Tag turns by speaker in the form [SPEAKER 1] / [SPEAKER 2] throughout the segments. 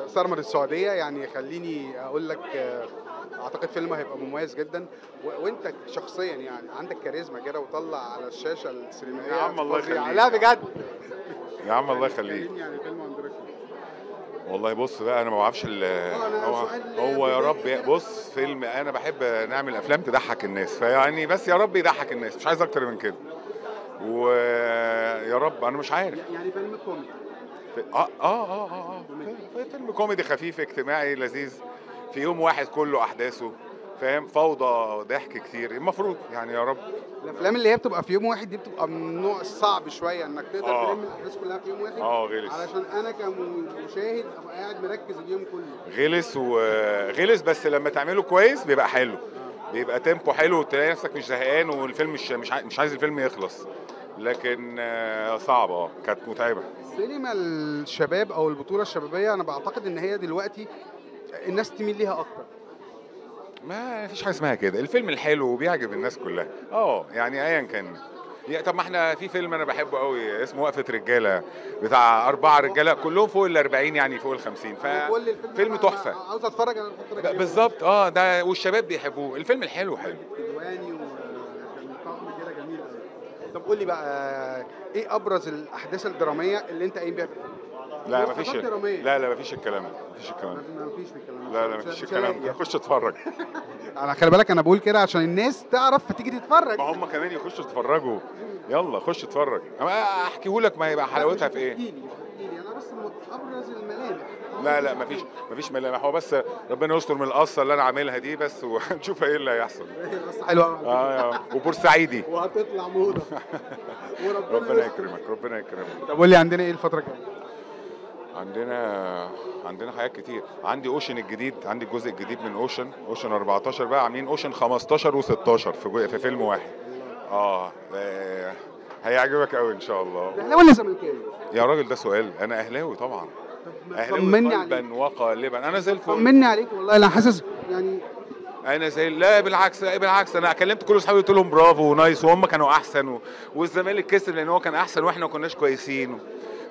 [SPEAKER 1] سرمد السعودية. يعني خليني اقول لك اعتقد فيلم هيبقى مميز جدا، وانت شخصيا يعني عندك كاريزما كده وطلع على الشاشة السينمائية.
[SPEAKER 2] يا عم الله يخليك.
[SPEAKER 1] لا بجد
[SPEAKER 2] يا عم الله يخليك.
[SPEAKER 1] يعني فيلم اندركم
[SPEAKER 2] والله. بص بقى انا ما بعرفش هو يا رب. بص فيلم انا بحب نعمل افلام تضحك الناس، فيعني بس يا رب يضحك الناس، مش عايز اكتر من كده. ويا رب انا مش عارف
[SPEAKER 1] يعني فيلم كوميدي.
[SPEAKER 2] اه اه اه اه فيلم كوميدي خفيف اجتماعي لذيذ في يوم واحد كله احداثه، فاهم؟ فوضى ضحك كتير المفروض يعني يا رب.
[SPEAKER 1] الافلام اللي هي بتبقى في يوم واحد دي بتبقى من النوع الصعب شوية انك تقدر تلم الاحداث كلها في يوم واحد.
[SPEAKER 2] غلس.
[SPEAKER 1] علشان انا كمشاهد ابقى قاعد مركز اليوم كله.
[SPEAKER 2] غلس وغلس، بس لما تعمله كويس بيبقى حلو، بيبقى tempo حلو وتلاقي نفسك مش زهقان والفيلم مش عايز الفيلم يخلص. لكن صعبة، كانت متعبة.
[SPEAKER 1] سينما الشباب او البطولة الشبابية انا بعتقد ان هي دلوقتي الناس تميل ليها اكتر.
[SPEAKER 2] ما فيش حاجة اسمها كده، الفيلم الحلو بيعجب الناس كلها. يعني ايا كان. طب ما احنا في فيلم انا بحبه قوي اسمه وقفه رجاله، بتاع 4 رجاله كلهم فوق ال 40 يعني فوق ال 50، ففيلم تحفة.
[SPEAKER 1] عاوز اتفرج على الفترة
[SPEAKER 2] بالظبط. ده والشباب بيحبوه، الفيلم الحلو حلو.
[SPEAKER 1] طقم كده جميل قوي. طب قول لي بقى ايه ابرز الاحداث الدرامية اللي انت قايم بيها في الفيلم؟
[SPEAKER 2] لا مفيش، لا مفيش الكلام ده، مفيش الكلام ده،
[SPEAKER 1] مفيش الكلام
[SPEAKER 2] ده، لا مفيش الكلام ده. خش اتفرج.
[SPEAKER 1] انا خلي بالك انا بقول كده عشان الناس تعرف فتيجي تتفرج.
[SPEAKER 2] ما هم كمان يخشوا يتفرجوا. يلا خش اتفرج، احكيه لك ما يبقى حلاوتها في ايه.
[SPEAKER 1] احكي لي انا بس ابرز الملامح.
[SPEAKER 2] لا مفيش ملامح، هو بس ربنا يستر من القصة اللي انا عاملها دي بس، ونشوف ايه اللي هيحصل.
[SPEAKER 1] القصة حلوة.
[SPEAKER 2] وبورسعيدي
[SPEAKER 1] وهتطلع موضة.
[SPEAKER 2] وربنا يكرمك، ربنا يكرمك.
[SPEAKER 1] طب قول لي عندنا ايه الفترة الجاية؟
[SPEAKER 2] عندنا حاجات كتير. عندي اوشن الجديد، عندي الجزء الجديد من اوشن، اوشن 14 بقى، عاملين اوشن 15 و16 في فيلم واحد. هيعجبك قوي ان شاء الله.
[SPEAKER 1] اهلاوي ولا زملكاوي؟
[SPEAKER 2] يا راجل ده سؤال، انا اهلاوي طبعا. اهلاوي قلبا وقالبا، انا زي الفل.
[SPEAKER 1] طمني عليك والله، انا حاسس يعني
[SPEAKER 2] انا زي، لا بالعكس، بالعكس انا كلمت كل اصحابي قلت لهم برافو و nice، وهم كانوا احسن والزمالك كسب لان هو كان احسن واحنا ما كناش كويسين.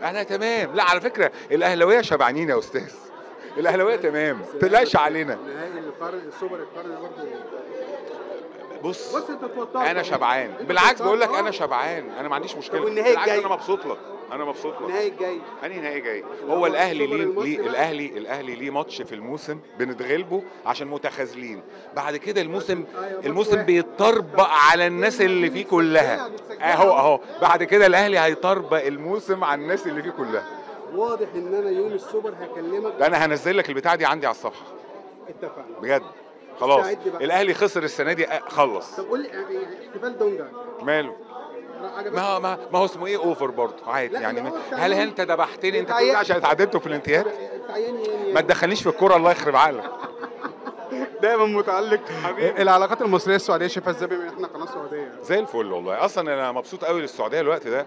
[SPEAKER 2] احنا تمام. لا على فكرة الاهلاوية شبعانين يا استاذ، الاهلاوية تمام، ما تقلقش علينا.
[SPEAKER 1] نهائي القرن، السوبر القرن برضه.
[SPEAKER 2] بص انت اتوترت. انا شبعان بالعكس، بقول لك انا شبعان، انا ما عنديش مشكلة.
[SPEAKER 1] والنهائي الجاي
[SPEAKER 2] انا مبسوط لك، انا مبسوط لك.
[SPEAKER 1] النهائي الجاي
[SPEAKER 2] انهي نهائي جاي؟ هو الاهلي ليه الاهلي ليه ماتش في الموسم بنتغلبه عشان متخاذلين، بعد كده الموسم بيتطربق على الناس اللي فيه كلها. اهو بعد كده الاهلي هيطربق الموسم على الناس اللي فيه كلها.
[SPEAKER 1] واضح ان انا يوم السوبر هكلمك.
[SPEAKER 2] ده انا هنزل لك البتاعه دي عندي على الصفحة.
[SPEAKER 1] اتفقنا
[SPEAKER 2] بجد خلاص. الاهلي خسر السنة دي خلص.
[SPEAKER 1] طب قول لي احتفال دونجا
[SPEAKER 2] ماله؟ ما هو اسمه ايه، over برضه عادي يعني. هل انت ذبحتني انت كل ده عشان اتعادلتوا في الانتهاء؟ ما تدخلنيش في الكورة الله يخرب عقلك.
[SPEAKER 1] دايما متعلق العلاقات المصرية السعودية شايفها ازاي بما ان احنا قناة سعودية؟
[SPEAKER 2] زي الفل والله. اصلا انا مبسوط قوي للسعودية الوقت ده،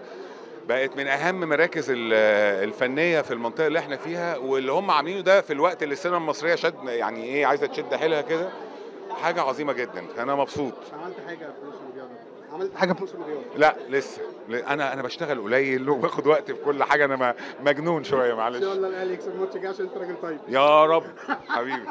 [SPEAKER 2] بقت من اهم مراكز الفنية في المنطقة اللي احنا فيها، واللي هم عاملينه ده في الوقت اللي السينما المصرية شد يعني ايه عايزه تشد حيلها كده، حاجة عظيمة جدا. انا مبسوط.
[SPEAKER 1] عملت حاجة في موسم الرياضة؟ عملت حاجة في موسم الرياضة؟
[SPEAKER 2] لا لسه، انا بشتغل قليل وباخد وقت في كل حاجة، انا مجنون شوية معلش.
[SPEAKER 1] ان شاء الله الاهلي يكسب الماتش الجاي عشان انت راجل طيب.
[SPEAKER 2] يا رب حبيبي.